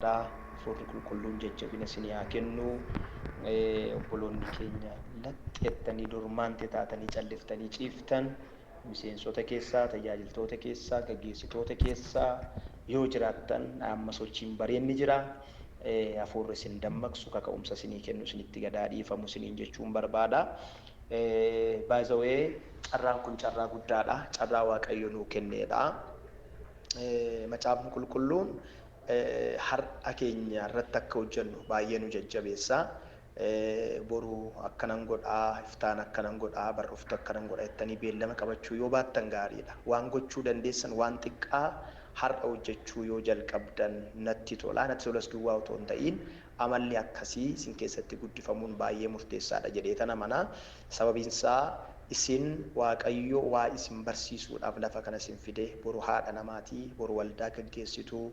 Hafuurri qulqulluun jajjabina isinii haa kennu. Obboloonni keenya laxxeettanii dormaante taatanii calliftanii ciiftan miseensota keessaa, tajaajiltoota keessaa, gaggeessitoota keessaa yoo jiraattan amma sochiin bareenni jira. Hafuurri isin dammaqsu, kaka'umsa isinii kennu, isinitti gadaa dhiifamu isiniin jechuun barbaada. By the way, carraan kun carraa guddaadha. Carraa Waaqayyo nuu kenneedha. Macaafni qulqulluun har'a keenya irratti akka hojjennu baay'ee nu jajjabeessa. Boru akkanan godhaa, iftaan akkanan godhaa, barruftu akkanan godha jettanii beellama qabachuu yoo baattan gaariidha. Waan gochuu dandeessan waan xiqqaa har'a hojjechuu yoo jalqabdan natti tola. Natti tolas duwwaa otoo hin ta'iin amalli akkasii isin keessatti guddifamuun baay'ee murteessaadha jedhee amana. Sababiin isaa isin Waaqayyo waa isin barsiisuudhaaf lafa kana isin fide. Boru haadha namaatii, boru waldaa gaggeessituu,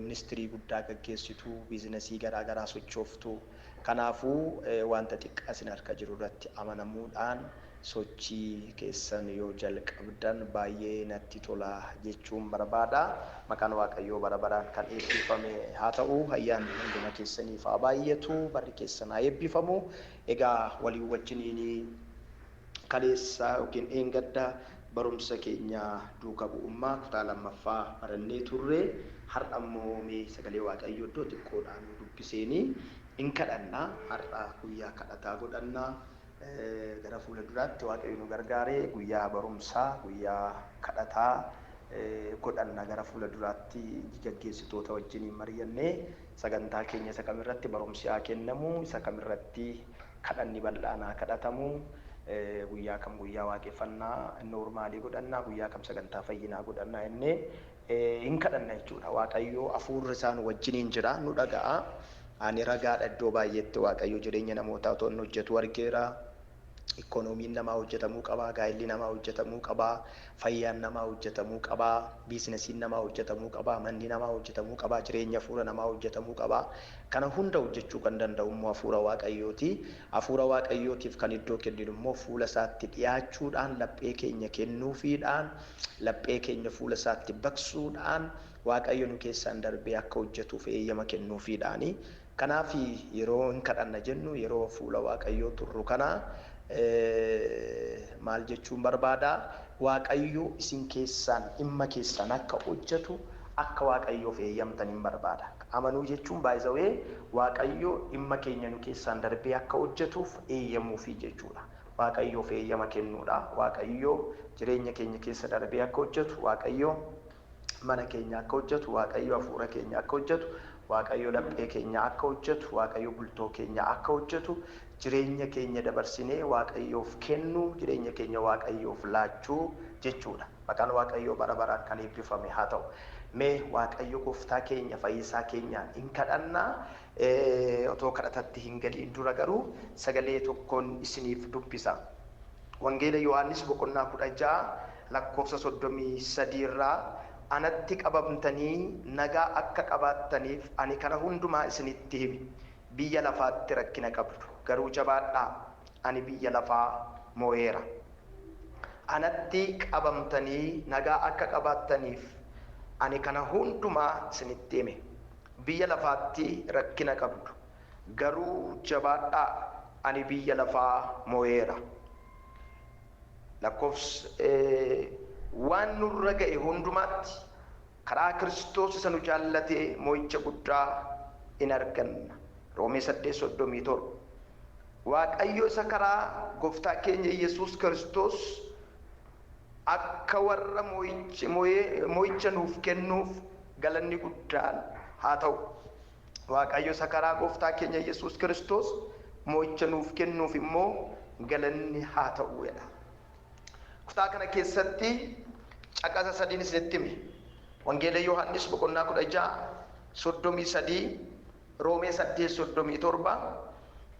ministirii guddaa gaggeessituu, biizinasii garaa garaa sochooftuu. Kanaafuu wanta xiqqaa isin harka jiru irratti amanamuudhaan sochii keessan yoo jalqabdan baay'ee natti tola jechuun barbaada. Maqaan Waaqayyoo bara baraan kan eebbifame haa ta'u. Ayyaanni hunduma keessaniif haa baay'atu. Barri keessan haa eebbifamu. Egaa walii wajjiniin kaleessa yookiin dheengadda barumsa keenya duuka bu'ummaa kutaa lammaffaa barannee turre. Har'a immoo mee sagalee Waaqayyoo iddoo xiqqoodhaan dubbiseenii in kadhanna. Har'a guyyaa kadhataa godhanna. Gara fuula duraatti Waaqayyo nu gargaaree guyyaa barumsaa, guyyaa kadhataa godhanna. Gara fuula duraatti gaggeessitoota wajjiniin mari'annee sagantaa keenya isa kamirratti barumsi haa kennamu, isa kamirratti kadhanni bal'aan haa kadhatamu, guyyaa kam guyyaa waaqeffannaa noormaalii godhannaa, guyyaa kam sagantaa fayyinaa godhannaa jennee hin kadhanna jechuudha. Waaqayyo hafuurri isaan wajjiniin jira, nu dhaga'a. Ani ragaadha, iddoo baay'eetti Waaqayyo jireenya namootaa otoo inni hojjetu argeera. Ikoonomiin namaa hojjetamuu qaba, gaa'elli namaa hojjetamuu qaba, fayyaan namaa hojjetamuu qaba, biizinasiin namaa hojjetamuu qaba, manni namaa hojjetamuu qaba, jireenya hafuura namaa hojjetamuu qaba. Kana hunda hojjechuu kan danda'u immoo hafuura Waaqayyooti. Hafuura Waaqayyootiif kan iddoo kenninu immoo fuula isaatti dhiyaachuudhaan, laphee keenya kennuufiidhaan, laphee keenya fuula isaatti baqsuudhaan Waaqayyo nu keessaan darbee akka hojjetuuf eeyyama kennuufiidhaani. Kanaaf yeroo hin kadhanna jennu, yeroo fuula Waaqayyoo turru kana maal jechuun barbaada? Waaqayyo isin keessaan dhimma keessan akka hojjetu akka Waaqayyoof eeyyamtan hin barbaada. Amanuu jechuun baay'isawee Waaqayyo dhimma keenya nu keessaan darbee akka hojjetuuf eeyyamuufii jechuudha. Waaqayyoof eeyyama kennuudha. Waaqayyo jireenya keenya keessa darbee akka hojjetu, Waaqayyo mana keenya akka hojjetu, Waaqayyo hafuura keenya akka hojjetu, Waaqayyo laphee keenya akka hojjetu, Waaqayyo bultoo keenya akka hojjetu, jireenya keenya dabarsinee Waaqayyoof kennu, jireenya keenya Waaqayyoof laachuu jechuudha. Maqaan Waaqayyoo bara baraan kan eebbifame haa ta'u. Mee Waaqayyo gooftaa keenya fayyisaa keenyaan hin kadhannaa. Otoo kadhatatti hin galiin dura garuu sagalee tokkoon isiniif dubbisa. Wangeela Yohaannis boqonnaa 16 lakkoofsa 33 irraa, anatti qabamtanii nagaa akka qabaattaniif ani kana hundumaa isinitti hime. Biyya lafaatti rakkina qabdu, garuu jabaadhaa, ani biyya lafaa moo'eera. Anatti qabamtanii nagaa akka qabaattaniif ani kana hundumaa isinitti hime. Biyya lafaatti rakkina qabdu, garuu jabaadhaa, ani biyya lafaa moo'eera. Lakkoofsa waan nurra ga'e hundumaatti karaa Kiristoos isa nu jaallate mo'icha guddaa in arganna. Roomee 8:37. Waaqayyo isa karaa gooftaa keenya Yesuus Kiristoos akka warra mo'icha nuuf kennuuf galanni guddaan haa ta'u. Waaqayyo isa karaa gooftaa keenya Yesuus Kiristoos mo'icha nuuf kennuuf immoo galanni haa ta'u jedha. Kutaa kana keessatti caqasa sadiin isinitti hime. Wangeela Yohaannis boqonnaa 16:33, Roomee 8:37,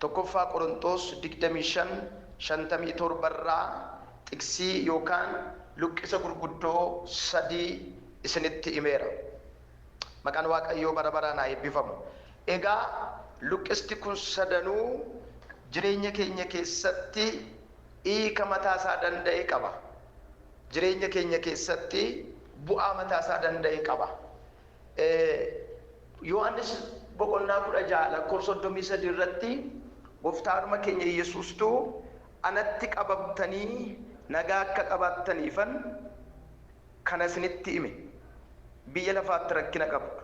1ffaa Qorontoos 25:57 irraa xiqsii yookaan luqqisa gurguddoo sadii isinitti himeera. Maqaan Waaqayyoo bara baraan haa eebbifamu. Egaa luqqisti kun sadanuu jireenya keenya keessatti hiika mataa isaa danda'e qaba. Jireenya keenya keessatti bu'aa mataa isaa danda'e qaba. Yohaannis boqonnaa 16 lakkoofsa 33 irratti gooftaadhuma keenya Yesuustuu anatti qabamtanii nagaa akka qabaattaniifan kana isinitti hime. Biyya lafaatti rakkina qabdu.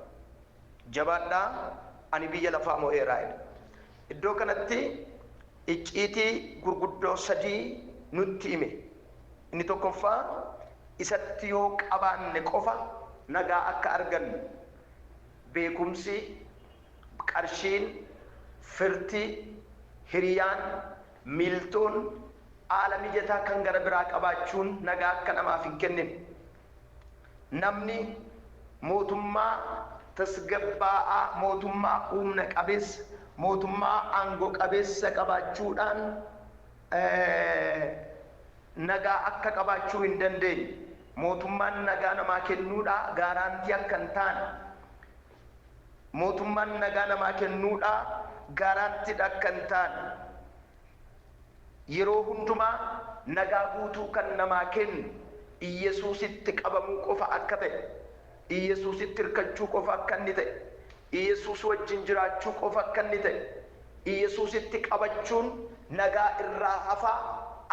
Jabaadhaa, ani biyya lafaa mo'eeraa jedha. Iddoo kanatti icciitii gurguddoo sadii nutti hime. Inni tokkoffaa, isatti yoo qabaanne qofa nagaa akka argannu. Beekumsi, qarshiin, firti, hiriyaan, miiltoon, haala mijataa kan gara biraa qabaachuun nagaa akka namaaf hin kennine. Namni mootummaa tasgabbaa'aa, mootummaa humna qabeessa, mootummaa aangoo qabeessa qabaachuudhaan nagaa akka qabaachuu hin dandeenye. Mootummaan nagaa namaa kennuudhaa guarantee akka hin taane. Mootummaan nagaa namaa kennuudhaa guaranteedha akka hin taane. Yeroo hundumaa nagaa guutuu kan namaa kennu Iyesuusitti qabamuu qofa akka ta'e, Iyesuusitti hirkachuu qofa akka inni ta'e, Iyesuus wajjin jiraachuu qofa akka inni ta'e, Iyesuusitti qabachuun nagaa irraa hafaa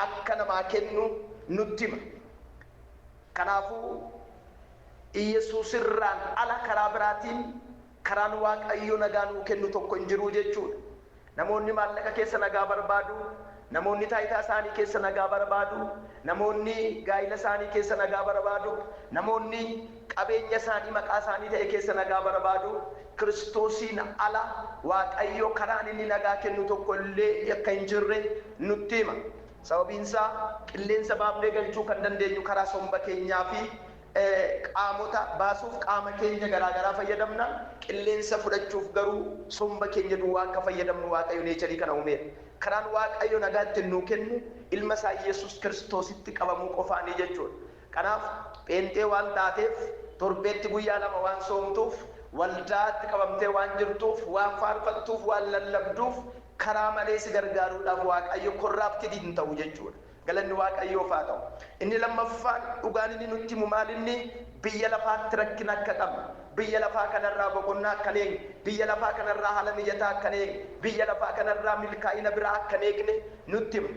akka namaa kennu nutti hima. Kanaafuu Iyesuusirraan ala karaa biraatiin karaan Waaqayyo nagaa nuu kennu tokko hin jiru jechuudha. Namoonni maallaqa keessa nagaa barbaadu, namoonni taayitaa isaanii keessa nagaa barbaadu, namoonni gaa'ila isaanii keessa nagaa barbaadu, namoonni qabeenya isaanii maqaa isaanii ta'e keessa nagaa barbaadu. Kiristoosiin ala Waaqayyo karaan inni nagaa kennu tokko illee akka hin jirre nutti hima. Sababiin isaa, qilleensa baafnee galchuu kan dandeenyu karaa somba keenyaa fi qaamota baasuuf qaama keenya garaagaraa fayyadamna. Qilleensa fudhachuuf garuu somba keenya duwwaa akka fayyadamnu Waaqayyo nature kana uumeera. Karaan Waaqayyo nagaa ittiin nuu kennu ilma isaa Yesuus Kiristoositti qabamuu qofaanii jechuudha. Kanaaf pheenxee waan taateef, torbeetti guyyaa lama waan soomtuuf, waldaatti qabamtee waan jirtuuf, waan faarfattuuf, waan lallabduuf, karaa malee si gargaaruudhaaf Waaqayyo corrupted hin ta'u jechuudha. Galanni Waaqayyoof haa ta'u. Inni lammaffaan dhugaan inni nutti himu maal? Inni biyya lafaatti rakkina akka qabnu, biyya lafaa kanarraa boqonnaa akka hin eegne, biyya lafaa kanarraa haala mijataa akka hin eegne, biyya lafaa kanarraa milkaa'ina biraa akka hin eegne nutti hima.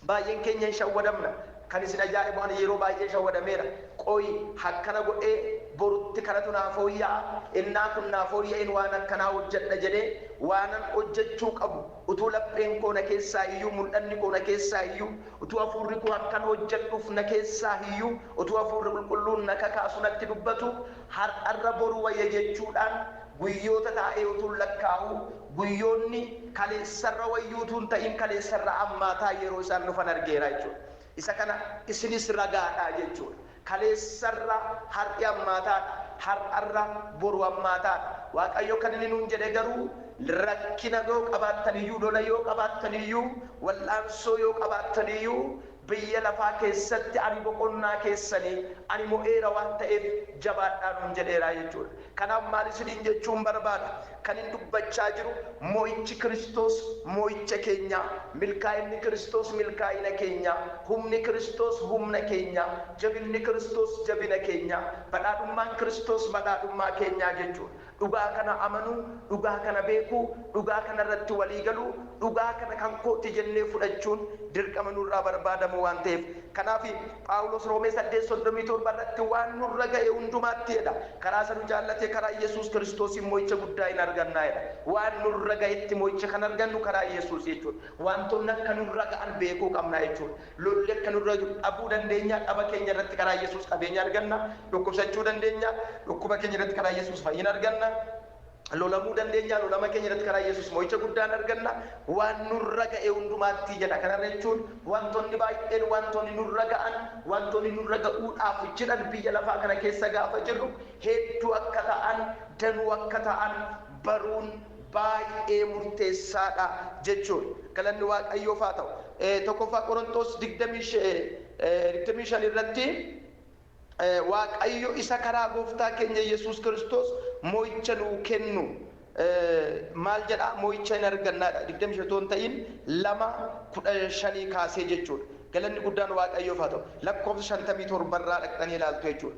Baay'een keenya hin shawwadamna. Kan isin ajaa'ibu, ani yeroo baay'ee shawwadameera. Qoyi, akkana godhee borutti kanatu naa fooyya'a, innaa kun naa fooyya'in waan akkanaa hojjedha jedhee waanan hojjechuu qabu utuu lapheen koo na keessaa iyyuu, mul'anni koo na keessaa iyyuu, utuu hafuurri koo akkan hojjedhuuf na keessaa iyyuu, utuu hafuurri qulqulluun na kakaasu natti dubbatu, har'arra boru wayya jechuudhaan guyyoota taa'ee utuu lakkaa'u, guyyoonni kaleessarra wayyuu utuu hin ta'in kaleessarra ammaataa yeroo isaan dhufan argeera jechuudha. Isa kana isinis ragaadha jechuudha. Kaleessarra har'i ammaataadha. Har'arra boru ammaataadha. Waaqayyo kan inni nuun jedhe garuu, rakkina yoo qabaattan iyyuu, lola yoo qabaattan iyyuu, wal'aansoo yoo qabaattan iyyuu, biyya lafaa keessatti ani boqonnaa keessanii, ani mo'eera waan ta'eef jabaadhaa nuun jedheera jechuudha. Kanaaf maal isiniin jechuun barbaada? Kan hin dubbachaa jiru, mo'ichi Kiristoos mo'icha keenya, milkaa'inni Kiristoos milkaa'ina keenya, humni Kiristoos humna keenya, jabinni Kiristoos jabina keenya, badhaadhummaan Kiristoos badhaadhummaa keenyaa jechuudha. Dhugaa kana amanuu, dhugaa kana beekuu, dhugaa kana irratti walii galuu, dhugaa kana kan kooti jennee fudhachuun dirqama nurraa barbaadamu waan ta'eef. Kanaaf Phaawulos Roomee 8:37 irratti waan nurra ga'e hundumaatti jedha. Karaa isa nu jaallate, karaa Yesuus Kiristoosiin mo'icha guddaa hin argannaa jedha. Waan nurra ga'etti mo'icha kan argannu karaa Yesuus jechuudha. Wantoonni akka nurra ga'an beekuu qabna jechuudha. Lolli akka nurra dhabuu dandeenya, dhaba keenya irratti karaa Yesuus qabeenya arganna. Dhukkubsachuu dandeenya, dhukkuba keenya irratti karaa Yesuus fayyina arganna. Lolamuu dandeenya, lolama keenya irratti karaa Yesuus mo'icha guddaan arganna. Waan nurra ga'e hundumaatti jedha. Kanarra jechuun wantoonni baay'een, wantoonni nurra ga'an, wantoonni nurra ga'uudhaaf jedhan biyya lafaa kana keessa gaafa jirru hedduu akka ta'an, danuu akka ta'an baruun baay'ee murteessaadha jechuudha. Galanni Waaqayyoof haa ta'u. 1ffaa Qorontoos 25 irratti Waaqayyo isa karaa gooftaa keenya Yesuus Kiristoos mo'icha nuu kennu maal jedha? Mo'icha hin argannaadha. 25 otoo hin ta'in, 2:15 kaasee jechuudha. Galanni guddaan Waaqayyoof haa ta'u. Lakkoofsa 57 irraa dhaqxanii ilaaltu jechuudha.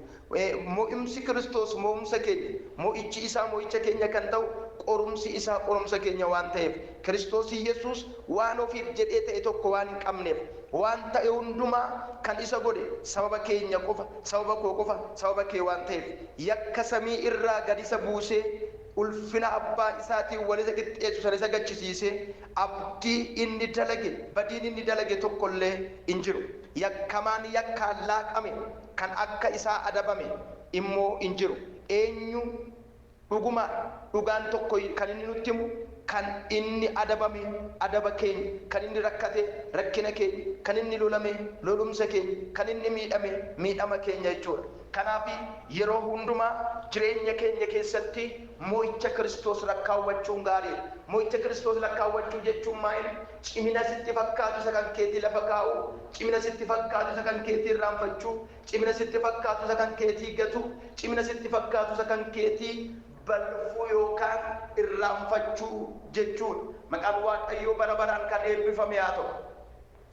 Mo'imsi Kiristoos mo'umsa keenya, mo'ichi isaa mo'icha keenya kan ta'u, qorumsi isaa qorumsa keenya waan ta'eef, Kiristoos Yesuus waan ofiif jedhee ta'e tokko waan hin qabneef, waan ta'e hundumaa kan isa godhe sababa keenya qofa, sababa koo qofa, sababa kee waan ta'eef, yakka samii irraa gad isa buusee, ulfina abbaa isaatiin wal isa qixxeessu sana isa gachisiisee, abdii inni dalage, badiin inni dalage tokkollee hin jiru. Yakkamaan yakkaan laaqame kan akka isaa adabame immoo hin jiru. Eenyu dhuguma dhugaan tokko kan inni nutti himu, kan inni adabame adaba keenya, kan inni rakkate rakkina keenya, kan inni lolame lolumsa keenya, kan inni miidhame miidhama keenya jechuudha. Kanaaf yeroo hundumaa jireenya keenya keessatti mo'icha Kiristoos lakkaawwachuun gaariidha. Mo'icha Kiristoos lakkaawwachuu jechuun maal? Cimina sitti fakkaatu isa kan keetii lafa kaa'uu, cimina sitti fakkaatu isa kan keetii irraanfachuu, cimina sitti fakkaatu isa kan keetii gatuu, cimina sitti fakkaatu isa kan keetii balfuu yookaan irraanfachuu jechuudha. Maqaan Waaqayyoo bara baraan kan eebbifame haa ta'u.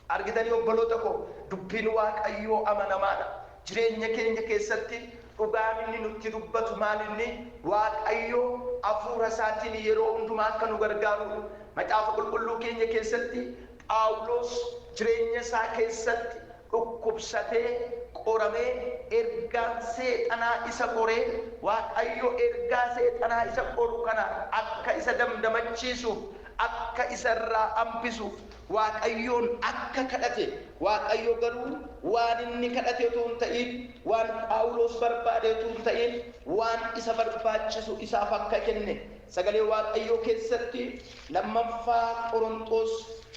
Argitanii obboloota koo, dubbiin Waaqayyoo amanamaadha. Jireenya keenya keessatti dhugaan inni nutti dubbatu maal inni? Waaqayyoo hafuura isaatiin yeroo hundumaa akka nu gargaarudha. Macaafa qulqulluu keenya keessatti Phaawulos jireenya isaa keessatti dhukkubsatee qoramee, ergaan seexanaa isa qoree, Waaqayyo ergaa seexanaa isa qoru kana akka isa damdamachiisuuf, akka isa irraa hambisuuf Waaqayyoon akka kadhate, Waaqayyo garuu waan inni kadhate utuu hin ta'in, waan Phaawulos barbaade utuu hin ta'in, waan isa barbaachisu isaaf akka kenne sagalee Waaqayyoo keessatti 2ffaa Qorontos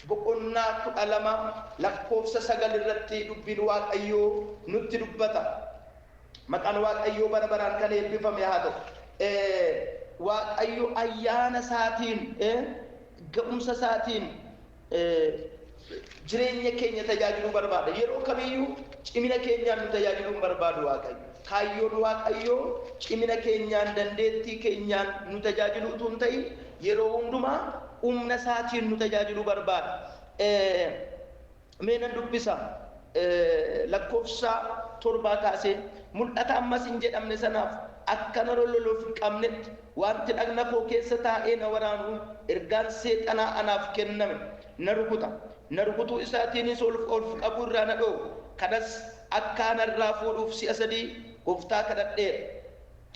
boqonnaa 12 lakkoofsa 9 irratti dubbiin Waaqayyoo nutti dubbata. Maqaan Waaqayyoo bara baraan kan eebbifame haa ta'u. Waaqayyo ayyaana isaatiin, ga'umsa isaatiin jireenya keenya tajaajiluu barbaada. Yeroo kamiyyuu cimina keenyaan nu tajaajiluu hin barbaadu Waaqayyo. Kaayyoon Waaqayyoo cimina keenyaan, dandeettii keenyaan nu tajaajiluu utuu hin ta'in, yeroo hundumaa humna isaatiin nu tajaajiluu barbaada. Mee nan dubbisa, lakkoofsa 7 kaasee: Mul'ata ammas hin jedhamne sanaaf akka na lololuuf hin qabnetti, wanti dhagna koo keessa taa'ee na waraanu, ergaan seexanaa anaaf kenname, na rukuta. Na rukutuu isaatiinis ol of qabuu irraa na dhoowwa. Kanas akka ana irraa fuudhuuf si'a sadii Gooftaa kadhadheera.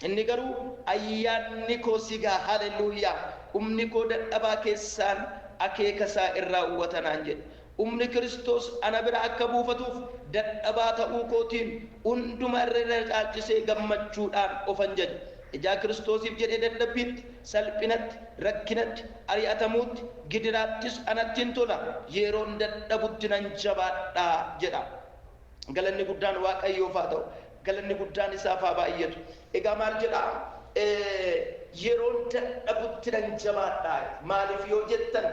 Inni garuu, "Ayyaanni koo si ga'a, haleluuyaa, humni koo dadhabaa keessaan akeeka isaa in raawwata" naan jedhe. Humni Kiristoos ana bira akka buufatuuf dadhabaa ta'uu kootiin hunduma irra irra caalchisee gammachuudhaan ofan jaja. Ijaa Kiristoosiif jedhee dadhabbiitti, salphinatti, rakkinatti, ari'atamuutti, gidiraattis anatti in tola, yeroon dadhabutti nan jabaadha jedha. Galanni guddaan Waaqayyoof haa ta'u. Galanni guddaan isaaf haa baay'atu. Egaa maal jedhaa? Yeroon dadhabutti nan jabaadha. Maaliif yoo jettan,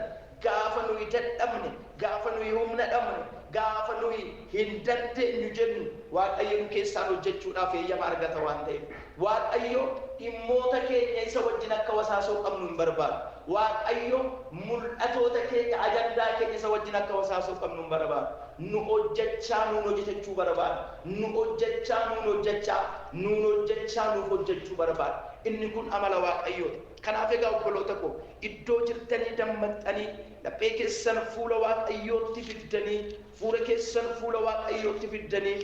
gaafa nuyi dadhabne, gaafa nuyi humna dhabne, gaafa nuyi hin dandeenyu jennu, Waaqayyo nu keessaan hojjechuudhaaf eeyyama argata waan ta'eef. Waaqayyo dhimmoota keenya isa wajjin akka wasaasoo qabnu hin barbaadu. Waaqayyo mul'atoota keenya, ajandaa keenya isa wajjin akka wasaasoo qabnu hin barbaadu. Nu hojjechaa nuun hojjetachuu barbaada. Nu hojjechaa nuun hojjechaa, nuun hojjechaa nuuf hojjechuu barbaada. Inni kun amala Waaqayyooti. Kanaaf egaa obboloota koo, iddoo jirtanii dammaqxanii, laphee keessan fuula Waaqayyootti fiddanii, fuula keessan fuula Waaqayyootti fiddanii,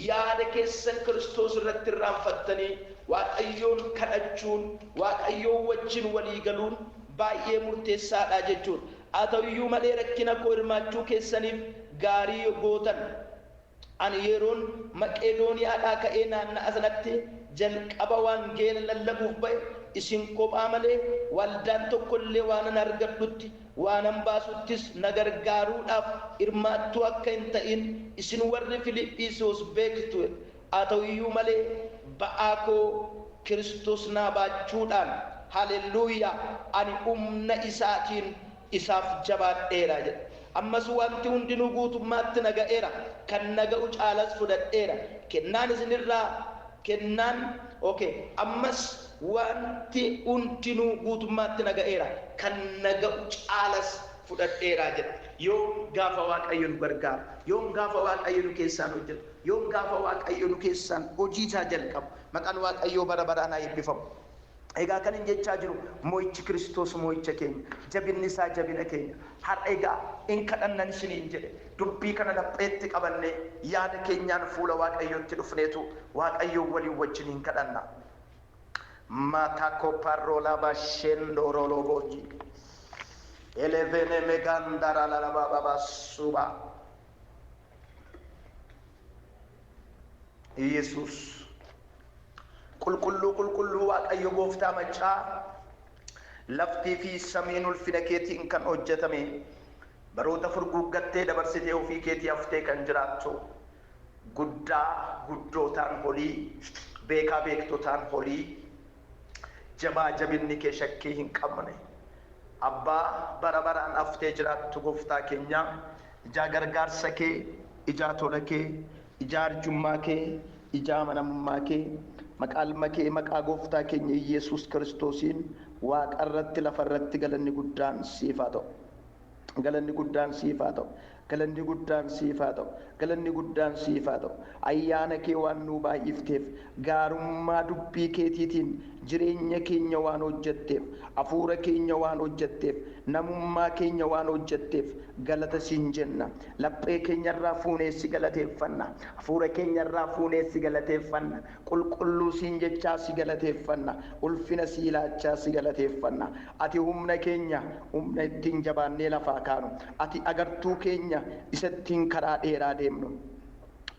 yaada keessan Kiristoos irratti irraanfattanii, Waaqayyoon kadhachuun, Waaqayyoon wajjin walii galuun baay'ee murteessaadha jechuudha. Haa ta'u iyyuu malee rakkina koo hirmaachuu keessaniif gaarii gootan. Ani yeroon Maqedooniyaadhaa ka'ee naanna'a sanatti jalqaba wangeela lallabuuf ba'e, isin kophaa malee waldaan tokko illee waanan argadhutti, waanan baasuttis na gargaaruudhaaf hirmaattuu akka hin ta'in isin warri Filiphisiyuus beektu. Haa ta'u iyyuu malee ba'aa koo Kiristoos naa baachuudhaan, haleluuyaa, ani humna isaatiin isaaf jabaadheera jedha. Ammas wanti hundinuu guutummaatti na ga'eera, kan na ga'u caalas fudhadheera. Kennaan isinirraa kennaan okay, ammas wanti hundinuu guutummaatti na ga'eera, kan na ga'u caalas fudhadheera jedha. Yoom gaafa Waaqayyo nu gargaaru, yoom gaafa Waaqayyo nu keessaan hojjetu, yoom gaafa Waaqayyo nu keessaan hojii isaa jalqabu. Maqaan Waaqayyoo bara baraan haa eebbifamu. Egaa kan hin jechaa jiru, mo'ichi Kiristoos mo'icha keenya, jabinni isaa jabina keenya. Har'a egaa in kadhannan isiniin jedhe. Dubbii kana lapheetti qabannee, yaada keenyaan fuula Waaqayyootti dhufneetu Waaqayyoon waliin wajjiniin kadhanna. Matako parola bashendo roloboji. Elevene megandara lalababa suba. Yesus. Qulqulluu, qulqulluu Waaqayyo gooftaa maccaa, laftii fi samiin ulfina keetiin kan hojjetame, baroota furguuggattee dabarsitee ofii keetii haftee kan jiraattu, guddaa guddootaan olii, beekaa beektotaan olii, jabaa jabinni kee shakkii hin qabne, abbaa bara baraan haftee jiraattu, gooftaa keenya, ijaa gargaarsa kee, ijaa tola kee, ijaa arjummaa kee, ijaa amanamummaa kee, maqaa ilma kee, maqaa gooftaa keenya Iyesuus Kiristoosiin, waaqa irratti, lafa irratti galanni guddaan siif haa ta'u. Galanni guddaan siif haa ta'u. Galanni guddaan siif haa ta'u. Galanni guddaan siif haa ta'u. Ayyaana kee waan nuu baay'ifteef, gaarummaa dubbii keetiitiin jireenya keenya waan hojjetteef, hafuura keenya waan hojjetteef, namummaa keenya waan hojjetteef, galata siin jenna. Laphee keenyarraa fuunee si galateeffanna. Hafuura keenyarraa fuunee si galateeffanna. Qulqulluu siin jechaa si galateeffanna. Ulfina sii laachaa si galateeffanna. Ati humna keenya, humna ittiin jabaannee lafaa kaanu. Ati agartuu keenya, isa ittiin karaa dheeraa deemnu.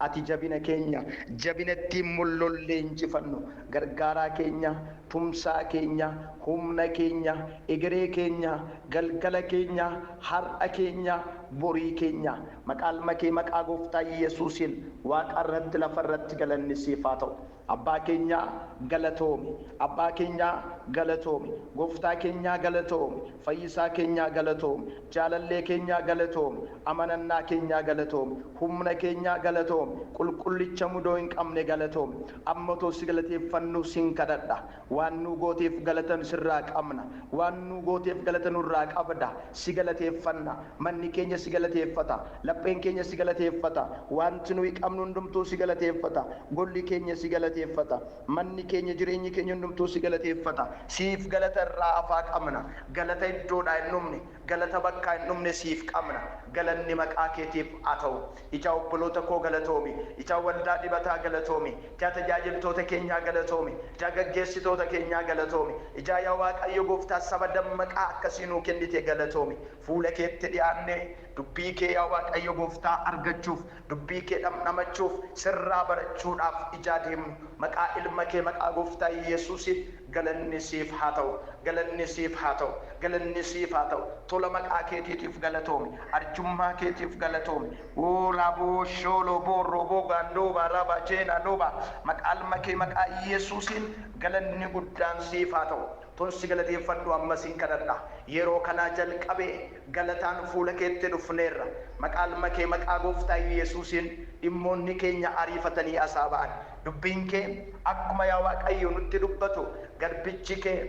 Ati jabina keenya, jabina ittiin mollollee injifannu. Gargaaraa keenya, tumsaa keenya, humna keenya, egeree keenya, galgala keenya, har'a keenya, borii keenya. Maqaa ilma kee, maqaa gooftaa Yesuusiin, waaqa irratti, lafa irratti galanni siif haa ta'u. Abbaa keenyaa, galatoomi. Abbaa keenyaa, galatoomi. Gooftaa keenyaa, galatoomi. Fayyisaa keenyaa, galatoomi. Jaalallee keenyaa, galatoomi. Amanannaa keenyaa, galatoomi. Humna keenyaa, galatoomi. Qulqullicha mudoo hin qabne, galatoomi. Amma otoo si galateeffannu sin kadhadha. Waan nuu gooteef galata sirraa qabna. Waan nuu gooteef galata nurraa qabda. Si galateeffanna. Manni keenya si galateeffata. Lapheen keenya si galateeffata. Wanti nuyi qabnu hundumtuu si galateeffata. Golli keenya si galateeffata. Manni keenya, jireenyi keenya hundumtuu si galateeffata. Siif galata irraa afaa qabna. Galata iddoodhaa hin dhumne, galata bakkaa hin dhumne siif qabna. Galanni maqaa keetiif haa ta'u. Ijaa obboloota koo, galatoomi. Ijaa waldaa dibataa, galatoomi. Ijaa tajaajiltoota keenyaa, galatoomi. Ijaa gaggeessitoota keenyaa, galatoomi. Ijaa yaa Waaqayyo gooftaa saba dammaqaa akkasii nuu kennite, galatoomi. Fuula keetti dhiyaannee dubbii kee, yaa Waaqayyo gooftaa, argachuuf, dubbii kee dhamdhamachuuf, sirraa barachuudhaaf ijaa deemnu, maqaa ilma kee, maqaa gooftaa Yesuusiin galanni siif haa ta'u. Galanni siif haa ta'u. Galanni siif haa ta'u. Tola maqaa keetiitiif galatoomi. Arjummaa keetiif galatoomi. Oolaboo shooloboo roboo gaandooba raba jeena looba. Maqaa ilma kee, maqaa Yesuusiin galanni guddaan siif haa ta'u. Tonsi galateeffadhu, ammas hin kadhadha. Yeroo kanaa jalqabee galataan fuula keetti dhufneerra. Maqaa ilma kee, maqaa gooftaa Yesuusiin dhimmoonni keenya ariifatanii asaa ba'an. Dubbiin kee akkuma, yaa Waaqayyo, nutti dubbatu garbichi kee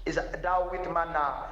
isa Daawit manaa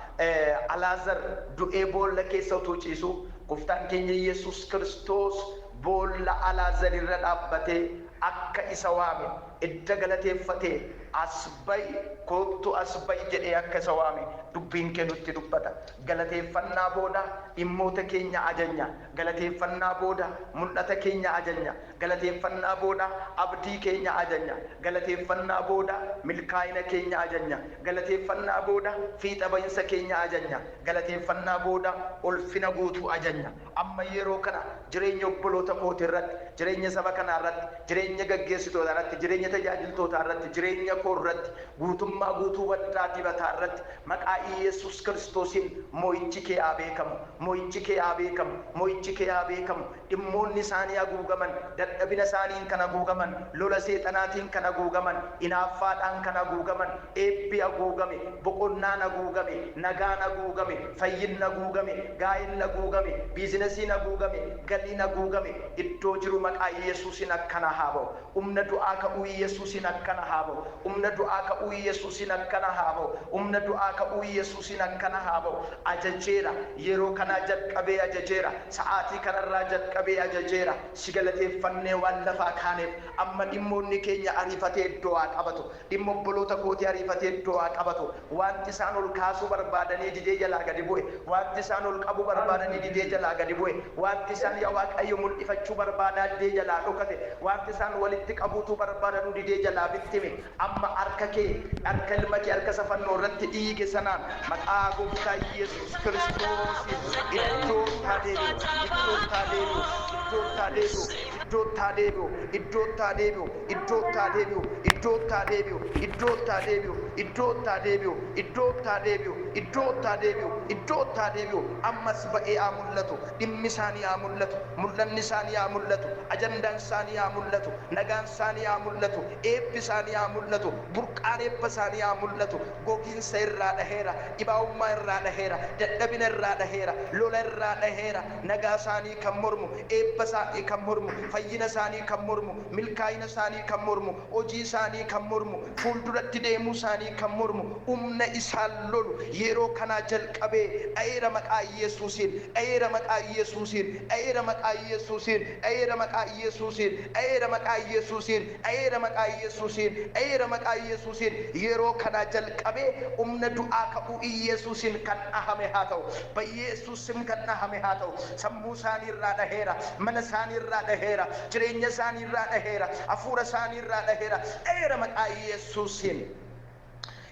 Alaazar du'ee boolla keessa utuu ciisu, gooftaan keenya Yesuus Kiristoos boolla Alaazar irra dhaabbatee akka isa waame, idda galateeffatee "As ba'i, koottu, as ba'i" jedhee akka isa waame dubbiin kee nutti dubbata. Galateeffannaa booda dhimmoota keenya ajanya. Galateeffannaa booda mul'ata keenya ajanya. Galateeffannaa booda abdii keenya ajanya. Galateeffannaa booda milkaa'ina keenya ajanya. Galateeffannaa booda fiixa bahinsa keenya ajanya. Galateeffannaa booda ulfina guutuu ajanya. Amma yeroo kana jireenya obboloota kooti irratti, jireenya saba kanaa irratti, jireenya gaggeessitoota irratti, jireenya tajaajiltootaa irratti, jireenya koo irratti, guutummaa guutuu waldaa dibataa irratti maqaa Iyesuus Kiristoosiin mo'ichi kee haa beekamu. Mo'ichi kee haa beekamu. Mo'ichi kee haa beekamu. Dhimmoonni isaanii haguugaman, dadhabina isaaniin kan haguugaman, lola seexanaatiin kan haguugaman, inaaffaadhaan kan haguugaman, eebbi haguugame, boqonnaan haguugame, nagaan haguugame, fayyinni haguugame, gaa'elli haguugame, biizinasiin haguugame, galiin haguugame iddoo jiru maqaa Yesuusiin akkana haa ba'u. Humna du'aa ka'uu Yesuusiin akkana haa ba'u. Humna du'aa ka'uu Yesuusiin akkana haa ba'u. Humna du'aa ka'uu Yesuusiin akkana haa ba'u. Ajajeera. Yeroo kanaa jalqabee ajajeera. Sa'aatii kanarraa jalqabee ajajeera. Si galateeffannee waan lafaa kaaneef amma dhimmoonni keenya ariifatee iddoo haa qabatu. Dhimma obboloota kootii ariifatee iddoo haa qabatu. Wanti isaan ol kaasuu barbaadanii didee jalaa gadi bu'e. Wanti isaan ol qabuu barbaadanii didee jalaa gadi bu'e. Wanti isaan, yaa Waaqayyo, mul'ifachuu barbaadaa didee jalaa dhokate. Wanti isaan walitti qabuutuu barbaadanuu didee jalaa bittime. Amma harka kee, harka ilma kee, harka isa fannoo irratti dhiige sanaan maqaa Gooftaa Yesuus Kiristoosiin iddoo haa deebi'u, iddoo haa deebi'u, iddoo haa deebi'u, iddoo haa deebi'u, iddoo haa deebi'u, iddoo haa deebi'u, iddoo haa deebi'u, iddoo haa deebi'u, iddoo haa deebi'u, iddoo haa deebi'u, iddoo haa deebi'u, iddoo haa deebi'u. Ammas ba'ee haa mul'atu, dhimmi isaanii haa mul'atu, mul'anni isaanii haa mul'atu, ajandaan isaanii haa mul'atu, nagaan isaanii haa mul'atu, eebbi isaanii haa mul'atu, burqaan eebba isaanii haa mul'atu. Gogiinsa irraa dhaheera, dhibaa'ummaa irraa dhaheera, dadhabina irraa dhaheera, lola irraa dhaheera. Nagaa isaanii kan mormu, eebba isaanii kan mormu, fayyina isaanii kan mormu, milkaa'ina isaanii kan mormu, hojii isaanii kan mormu, fuulduratti deemuu isaanii kan mormu, humna isaan lolu yeroo kanaa jalqabee dhaheera maqaa Yesuusiin, dhaheera maqaa Yesuusiin, dhaheera maqaa Yesuusiin, dhaheera maqaa Yesuusiin, dhaheera maqaa Yesuusiin, dhaheera maqaa Yesuusiin, dhaheera maqaa Yesuusiin. Yeroo kanaa jalqabee humna du'aa ka'uu Yesuusiin kan dhahame haa ta'u. Yesuusin kan dhahame haa ta'u. Sammuu isaanii irraa dhaheera, mana isaanii irraa dhaheera, jireenya isaanii irraa dhaheera, hafuura isaanii irraa dhaheera, dhaheera maqaa Yesuusiin.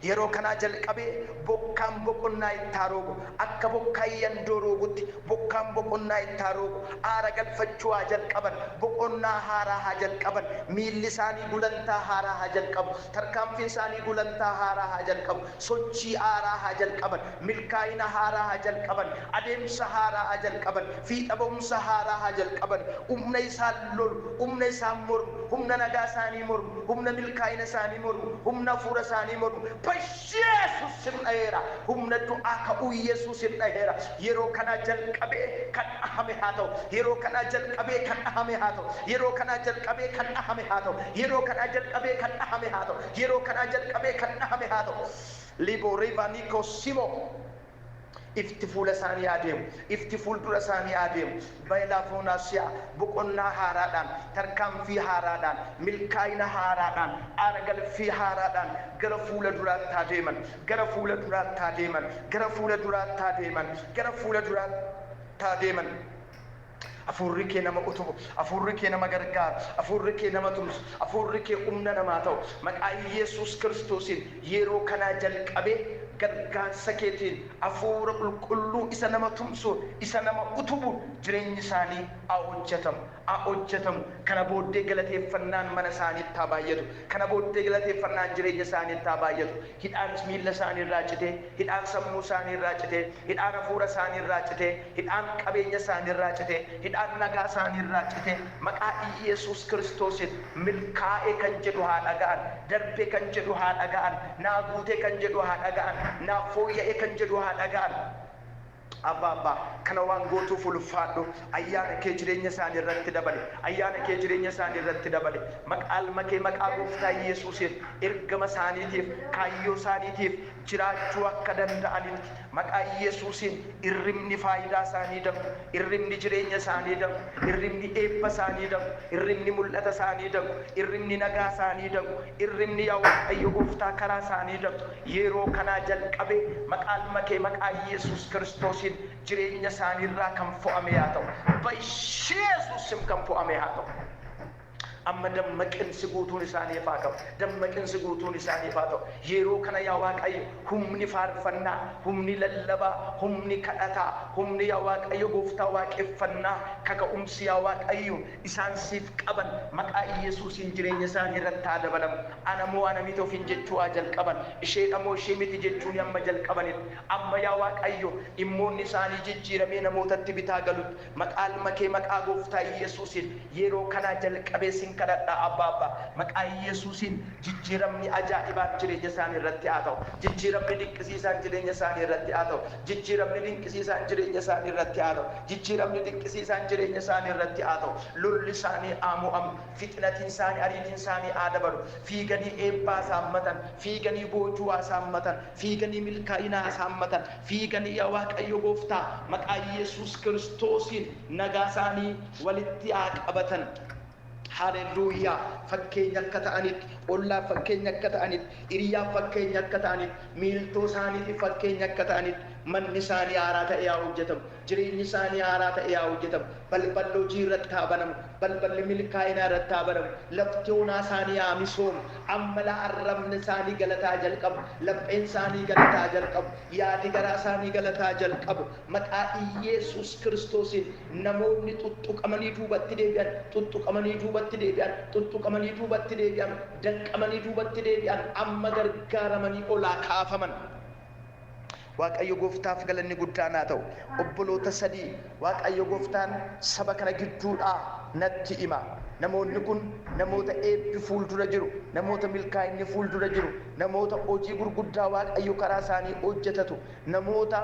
Yeroo kanaa jalqabee bokkaan boqonnaa itti haa roobu. Akka bokkaan yandoo roobutti bokkaan boqonnaa itti haa roobu. Aara galfachuu haa jalqaban. Boqonnaa haaraa haa jalqaban. Miilli isaanii gulantaa haaraa haa jalqabu. Tarkaanfiin isaanii gulantaa haaraa haa jalqabu. Sochii haaraa haa jalqaban. Milkaa'ina haaraa haa jalqaban. Adeemsa haaraa haa jalqaban. Fiixa ba'umsa haaraa haa jalqaban. Humna isaan lolu, humna isaan mormu, humna nagaa isaanii mormu, humna milkaa'ina isaanii mormu, humna hafuura isaanii mormu. Yesuus sin dhaheera. Humna du'aa ka'uu Yesuus sin dhaheera. Yeroo kanaa jalqabee kan dhahame haa ta'u. Yeroo kanaa jalqabee kan dhahame haa ta'u. Yeroo kanaa jalqabee kan dhahame haa ta'u. Yeroo kanaa jalqabee kan dhahame haa ta'u. Yeroo kanaa jalqabee kan dhahame haa ta'u. Libo riva niko simo. Ifti fuula isaanii haa deemu. Ifti fuuldura isaanii haa deemu. Baayilaafonaasiyaa boqonnaa haaraadhaan, tarkaanfii haaraadhaan, milkaa'ina haaraadhaan, aara galfii haaraadhaan gara fuula duraatti haa deeman. Gara fuula duraatti haa deeman. Gara fuula duraatti haa deeman. Gara fuula duraatti haa deeman. Hafuurri kee nama utubu, hafuurri kee nama gargaaru, hafuurri kee nama tumsu, hafuurri kee humna namaa ta'u. Maqaa Yesuus Kiristoosiin yeroo kanaa jalqabee gargaarsa keetiin, hafuura qulqulluu isa nama tumsu, isa nama utubu, jireenyi isaanii haa hojjetamu. Haa hojjetamu. Kana booddee galateeffannaan mana isaaniitti haa baay'atu. Kana booddee galateeffannaan jireenya isaaniitti haa baay'atu. Hidhaan miilla isaanii irraa citee, hidhaan sammuu isaanii irraa citee, hidhaan hafuura isaanii irraa citee, hidhaan qabeenya isaanii irraa citee, hidhaan nagaa isaanii irraa citee, maqaa Yesuus Kiristoosiin milkaa'ee kan jedhu haa dhaga'an, darbee kan jedhu haa dhaga'an, naa guutee kan jedhu haa dhaga'an, naa fooyya'ee kan jedhu haa dhaga'an. Abbaa, abbaa, kana waan gootuuf ulfaadhu. Ayyaana kee jireenya isaanii irratti dabale. Ayyaana kee jireenya isaanii irratti dabale. Maqaa ilma kee, maqaa Gooftaa Yesuusiin, ergama isaaniitiif, kaayyoo isaaniitiif jiraachuu akka danda'anitti, maqaa Yesuusiin hirribni faayidaa isaanii danqu, hirribni jireenya isaanii danqu, hirribni eebba isaanii danqu, hirribni mul'ata isaanii danqu, hirribni nagaa isaanii danqu, hirribni, yaa Waaqayyo Gooftaa, karaa isaanii danqu, yeroo kanaa jalqabee maqaa ilma kee, maqaa Yesuus Kiristoosiin jireenya isaanii irraa kan fo'ame haa ta'u. Yesuusim kan fo'ame haa ta'u. Amma dammaqinsi guutuun isaaniif haa ka'u. Dammaqinsi guutuun isaaniif haa ta'u. Yeroo kana, yaa Waaqayyo, humni faarfannaa, humni lallabaa, humni kadhataa, humni, yaa Waaqayyo Gooftaa, waaqeffannaa, kaka'umsi, yaa Waaqayyo, isaan siif qaban maqaa Yesuusiin jireenya isaanii irratti haa dabalamu. Ana moo ana miti ofiin jechuu haa jalqaban. Isheedha moo ishee miti jechuun amma jalqabanidha. Amma, yaa Waaqayyo, dhimmoonni isaanii jijjiiramee namootatti bitaa galutti, maqaa ilma kee, maqaa Gooftaa Yesuusiin yeroo kanaa jalqabee sin Sin kadhadha Abbaa Abbaa. Maqaa Yesuusiin jijjiiramni ajaa'ibaan jireenya isaanii irratti haa ta'u. Jijjiiramni dinqisiisaan jireenya isaanii irratti haa ta'u. Jijjiiramni dinqisiisaan jireenya isaanii irratti haa ta'u. Jijjiiramni dinqisiisaan jireenya isaanii irratti haa ta'u. Lolli isaanii haa mo'amu. Fixinatiin isaanii, ariitiin isaanii haa dabalu. Fiiganii eebbaa saammatan. Fiiganii boojuu haa saammatan. Fiiganii milkaa'ina haa saammatan. Fiiganii yaa Waaqayyo Gooftaa maqaa Yesuus Kiristoosiin nagaa isaanii walitti haa qabatan. Haalelluuyaa! Fakkeenya akka ta'anitti, ollaaf fakkeenya akka ta'anitti, hiriyaaf fakkeenya akka ta'anitti, miiltoo isaaniitiif fakkeenya akka ta'anitti, manni isaanii haaraa ta'ee haa hojjetamu. Jireenyi isaanii haaraa ta'ee haa hojjetamu. Balballi hojii irratti haa banamu. Balballi milkaa'inaa irratti haa banamu. Lafti onaa isaanii haa misoomu. Amma laa arrabni isaanii galataa jalqabu. Lapheen isaanii galataa jalqabu. Yaadi garaa isaanii galataa jalqabu. Maqaa Iyyeesuus Kiristoosiin namoonni xuxxuqamanii duubatti deebi'an, xuxxuqamanii duubatti deebi'an, xuxxuqamanii duubatti deebi'an, danqamanii duubatti deebi'an amma gargaaramanii ol haa kaafaman. Waaqayyo Gooftaaf galanni guddaan haa ta'u. Obboloota sadii Waaqayyo Gooftaan saba kana gidduudhaa natti hima. Namoonni kun namoota eebbi fuuldura jiru, namoota milkaa'inni fuuldura jiru, namoota hojii gurguddaa Waaqayyo karaa isaanii hojjetatu, namoota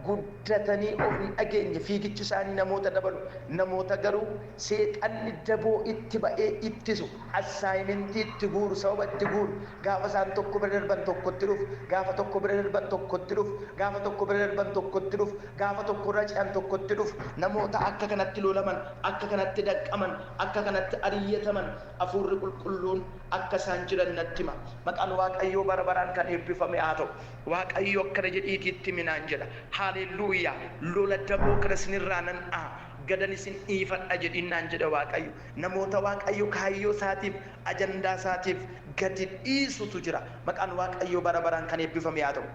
guddatanii of hin dhageenye, fiigichi isaanii namoota dabalu, namoota garuu seexanni daboo itti ba'ee ittisu, assaayimentii itti guuru, sababa itti guuru, gaafa isaan tokko bira darban tokkotti dhufu, gaafa tokko bira darban tokkotti dhufu, gaafa tokko bira darban tokkotti dhufu, gaafa tokko irra ce'an tokkotti dhufu, namoota akka kanatti lolaman, akka kanatti danqaman, akka kanatti ariyyataman, Hafuurri Qulqulluun akka isaan jiran natti hima. Maqaan Waaqayyoo bara baraan kan eebbifame haa ta'u. Waaqayyo akkana jedhiitii itti himi naan jedha. Haalelluuyaa! Lola daboo kana isinirraa nan dha'a, gadan isin dhiifadha jedhiin naan jedha Waaqayyo. Namoota Waaqayyo kaayyoo isaatiif, ajandaa isaatiif gadi dhiisutu jira. Maqaan Waaqayyoo bara baraan kan eebbifame haa ta'u.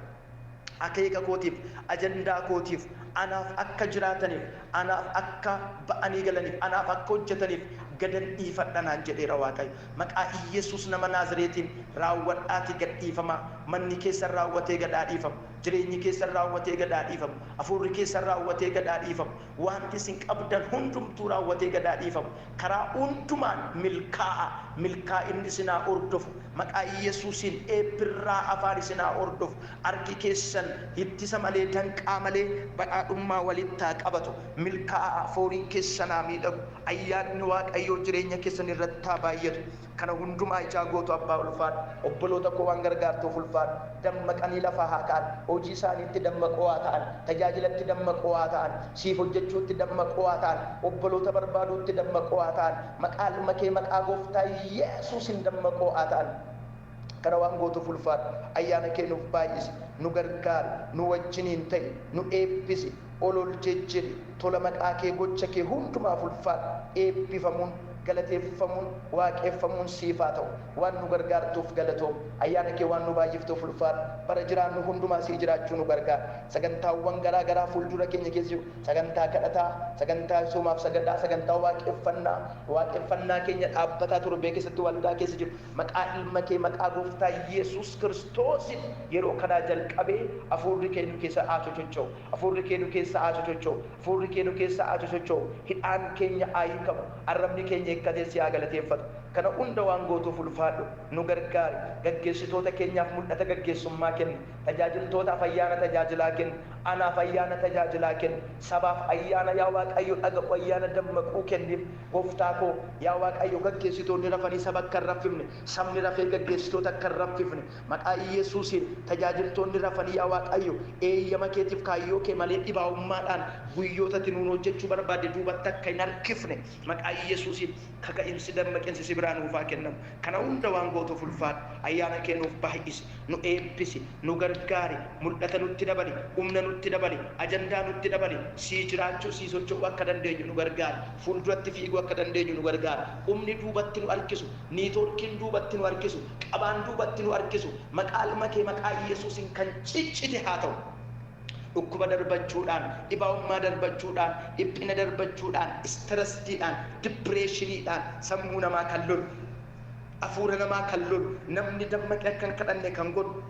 Akeeka kootiif, ajandaa kootiif, anaaf akka jiraataniif, anaaf akka ba'anii galaniif, anaaf akka hojjetaniif gadan dhiifadha naan jedheera Waaqayyo. Maqaa Iyyesuus nama Naazireetiin raawwadhaatii gad dhiifamaa. Manni keessan raawwatee gad haa dhiifamu. Jireenyi keessan raawwatee gad haa dhiifamu. Hafuurri keessan raawwatee gad haa dhiifamu. Wanti isin qabdan hundumtuu raawwatee gad haa dhiifamu. Karaa hundumaan milkaa'aa. Milkaa'inni isin haa hordofu. Maqaa Iyyesuusiin eebbirraa afaan isin haa hordofu. Harki keessan ittisa malee, danqaa malee badhaadhummaa walitti haa qabatu. Milkaa'aa, fooniin keessan haa miidhagu. Ayyaanni Waaqayyoo jireenya keessan irratti haa baay'atu. Kana hundumaa ijaa gootu Abbaa ulfaadhu. Obboloota koo waan gargaartuuf ulfaadhu. Dammaqanii lafaa haa ka'an. Hojii isaaniitti dammaqoo haa ta'an. Tajaajilatti dammaqoo haa ta'an. Siif hojjechuutti dammaqoo haa ta'an. Obboloota barbaaduutti dammaqoo haa ta'an. Maqaa ilma kee maqaa Gooftaa Yesuusin dammaqoo haa ta'an. Kana waan gootuuf ulfaadhu. Ayyaana kee nuuf baay'isi. Nu gargaari. Nu wajjiniin ta'i. Nu eebbisi. Ol ol jejjedhi. Tola maqaa kee gocha kee hundumaaf ulfaadhu. Eebbifamuun, galateeffamuun, waaqeffamuun siif haa ta'u. Waan nu gargaartuuf galatoomi. Ayyaana kee waan nu baay'iftuuf ulfaadhu. Bara jiraannu hundumaa sii jiraachuu nu gargaari. Sagantaawwan garaa garaa fuuldura keenya keessa jiru, sagantaa kadhataa, sagantaa soomaaf sagadaa, sagantaa waaqeffannaa, waaqeffannaa keenya dhaabbataa torbee keessatti waldaa keessa jiru, maqaa ilma kee maqaa Gooftaa Yesuus Kiristoosiin yeroo kanaa jalqabee hafuurri kee nu keessa haa sochocho'u. Hafuurri kee nu keessa haa sochocho'u. Hafuurri kee nu keessa haa sochocho'u. Hidhaan keenya haa hiikamu. Arrabni keenya hiikkatee si haa galateeffatu. Kana hunda waan gootuuf ulfaadhu. Nu gargaari. Gaggeessitoota keenyaaf mul'ata gaggeessummaa kenni. Tajaajiltootaaf ayyaana tajaajilaa kenni. Anaaf ayyaana tajaajilaa kenni. Sabaaf ayyaana yaa Waaqayyo dhaga'u ayyaana dammaquu kenniif. Gooftaa koo, yaa Waaqayyo gaggeessitoonni rafanii saba akka hin raffifne, sabni rafee gaggeessitoota akka hin raffifne, maqaa Iyyesuusiin tajaajiltoonni rafanii yaa Waaqayyo eeyyama keetiif kaayyoo kee malee dhibaa'ummaadhaan guyyoota ati nuun hojjechuu barbaadde duubatti akka hin harkifne maqaa Iyyesuusiin kaka'imsi dammaqinsi si biraa nuuf haa kennamu. Kana hunda waan gootuuf ulfaadhu. Ayyaana kee nuuf baay'isi. Nu eebbisi. Nu gargaari. Mul'ata nutti dabali. Humna nutti dabali. Ajandaa nutti dabali. Sii jiraachuu, sii socho'uu akka dandeenyu nu gargaari. Fuulduratti fiiguu akka dandeenyu nu gargaari. Humni duubatti nu harkisu, niitoorkiin duubatti nu harkisu, qabaan duubatti nu harkisu, maqaa ilma kee maqaa Iyyesuusiin kan ciccite haa ta'u. Dhukkuba darbachuudhaan, dhibaa'ummaa darbachuudhaan, dhiphina darbachuudhaan, istirestiidhaan, dipireeshiniidhaan sammuu namaa kan lolu, hafuura namaa kan lolu, namni dammaqee akka hin kadhanne kan godhu,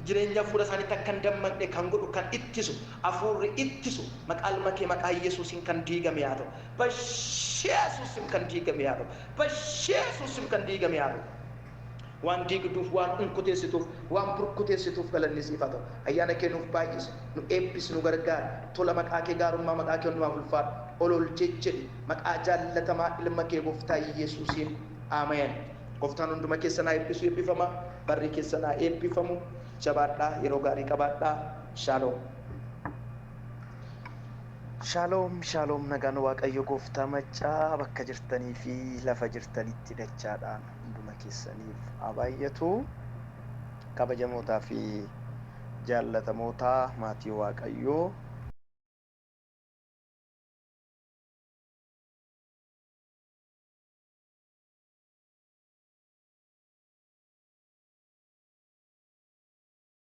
Jireenya hafuura isaaniitti akka hin dammaqne kan godhu, kan ittisu, hafuurri ittisu maqaa ilma kee maqaa Yesuusiin kan diigame haa ta'u. Basheesuusin kan diigame haa ta'u. Basheesuusin kan diigame haa ta'u. Waan diigduuf, waan unkuteessituuf, waan burkuteessituuf galanni siif haa ta'u. Ayyaana kee nuuf baay'isi, nu eebbisi, nu gargaari. Tola maqaa kee, gaarummaa maqaa kee hundumaaf ulfaadhu. Ol ol jejjedhi. Maqaa jaallatamaa ilma kee gooftaa Yesuusiin. Ameen. Gooftaan hunduma keessan haa eebbisu, eebbifama. Barri keessan haa eebbifamu. Jabaadhaa, yeroo gaarii qabaadhaa. Shaaloom. Shaaloom, shaaloom, nagaan Waaqayyo gooftaa maccaa bakka jirtanii fi lafa jirtanitti dachaadhaan hunduma keessaniif haa baay'atu. Kabajamootaa fi jaallatamoota maatii Waaqayyoo.